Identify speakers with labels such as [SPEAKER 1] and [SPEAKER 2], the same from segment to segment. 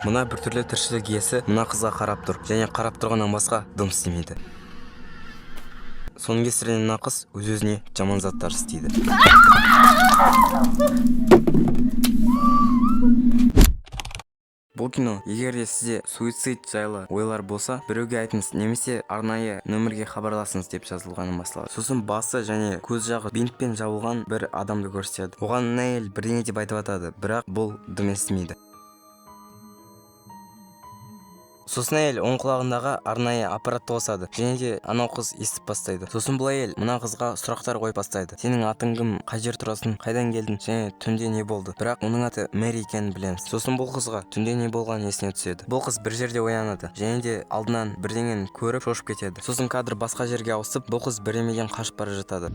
[SPEAKER 1] Мына біртүрлі тіршілік иесі мына қызға қарап тұр және қарап тұрғаннан басқа дым істемейді. Соның кесірінен мына қыз өз-өзіне жаман заттар істейді. Бұл кино, егер де сізде суицид жайлы ойлар болса, біреуге айтыңыз немесе арнайы нөмірге хабарласыңыз деп жазылғанын басталады. Сосын басы және көз жағы бинтпен жабылған бір адамды көрсетеді. Оған мына әйел бірдеңе деп айтып жатады, бірақ бұл дым естімейді. Сосын әйел оң құлағындағы арнайы аппаратты қосады және де анау қыз естіп бастайды. Сосын бұл әйел мына қызға сұрақтар қойып бастайды: сенің атың кім, қай жерде тұрасың, қайдан келдің және түнде не болды? Бірақ оның аты Мэри екенін білеміз. Сосын бұл қызға түнде не болғаны есіне түседі. Бұл қыз бір жерде оянады және де алдынан бірдеңені көріп, шошып кетеді. Сосын кадр басқа жерге ауысып, бұл қыз бірдемеден қашып бара жатады.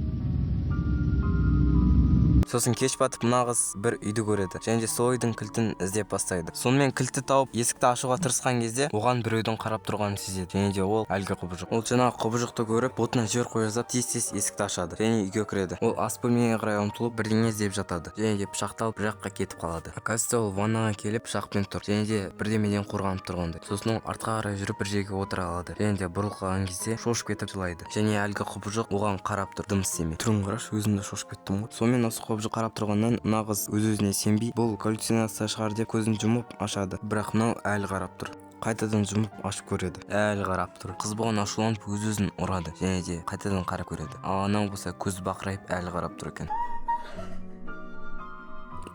[SPEAKER 1] Сосын кеш батып, мына қыз бір үйді көреді және де сол үйдің кілтін іздеп бастайды. Сонымен кілтті тауып, есікті ашуға тырысқан кезде оған біреудің қарап тұрғанын сезеді және де ол әлгі құбыжық. Ол жаңағы құбыжықты көріп, ботына жіберіп қоя салып, тез тез есікті ашады және үйге кіреді. Ол ас бөлмеге қарай ұмтылып, бірдеңе іздеп жатады және де пышақты алып, бір жаққа кетіп қалады. Оказывается, ол ваннаға келіп, пышақпен тұр және де бірдемеден қорғанып тұрғандай. Сосын ол артқа қарай жүріп, бір жерге отыра алады және де бұрылып қалған кезде шошып кетіп жылайды және әлгі құбыжық оған қарап тұр, дым істемей. Түрін қарашы, өзім де шошып кеттім ғой. Сонымен осы құбыжық қарап тұрғаннан мына қыз өз өзіне сенбей, бұл галлюцинация шығар деп, көзін жұмып ашады, бірақ мынау әлі қарап тұр. Қайтадан жұмып, ашып көреді, әлі қарап тұр. Қыз бұған ашуланып, өз өзін ұрады және де қайтадан қарап көреді. Ал анау болса көзі бақырайып, әлі қарап тұр екен.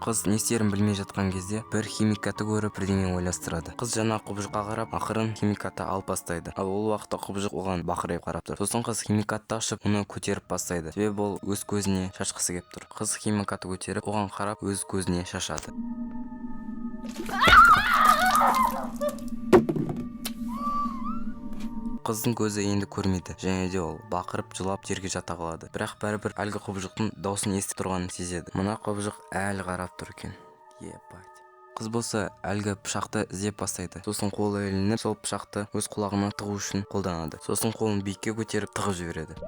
[SPEAKER 1] Қыз не істерін білмей жатқан кезде бір химикатты көріп, бірдеңе ойластырады. Қыз жаңа құбыжыққа қарап, ақырын химикатты алып бастайды, ал ол уақытта құбыжық оған бақырайып қарап тұр. Сосын қыз химикатты ашып, оны көтеріп бастайды, себебі ол өз көзіне шашқысы келіп тұр. Қыз химикатты көтеріп, оған қарап, өз көзіне шашады. Қыздың көзі енді көрмейді және де ол бақырып жылап, жерге жата қалады, бірақ бәрібір әлгі құбыжықтың даусын естіп тұрғанын сезеді. Мына құбыжық әлі қарап тұр екен, ебать. Қыз болса әлгі пышақты іздеп бастайды. Сосын қолы ілініп, сол пышақты өз құлағына тығу үшін қолданады. Сосын қолын биікке көтеріп, тығып жібереді.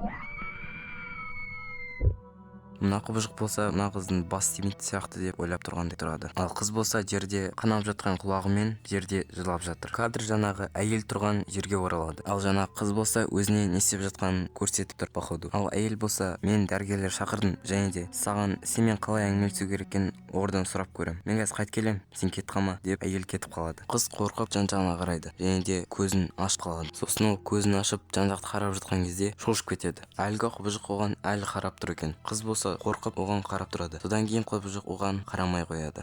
[SPEAKER 1] Мына құбыжық болса мына қыздың бас тимейтін сияқты деп ойлап тұрғандай тұрады. Ал қыз болса жерде қанап жатқан құлағымен жерде жылап жатыр. Кадр жаңағы әйел тұрған жерге оралады. Ал жаңағы қыз болса өзіне не істеп жатқанын көрсетіп тұр, походу. Ал әйел болса: мен дәрігерлер шақырдым және де саған сенімен қалай әңгімелесу керек екенін олардан сұрап көремін, мен қазір қайтып келемін, сен кетіп қалма, деп әйел кетіп қалады. Қыз қорқып, жан жағына қарайды және де көзін ашып қалады. Сосын ол көзін ашып, жан жақты қарап жатқан кезде шошып кетеді. Әлгі құбыжық оған әлі қарап тұр екен. Қыз болса қорқып, оған қарап тұрады. Содан кейін құбыжық оған қарамай қояды.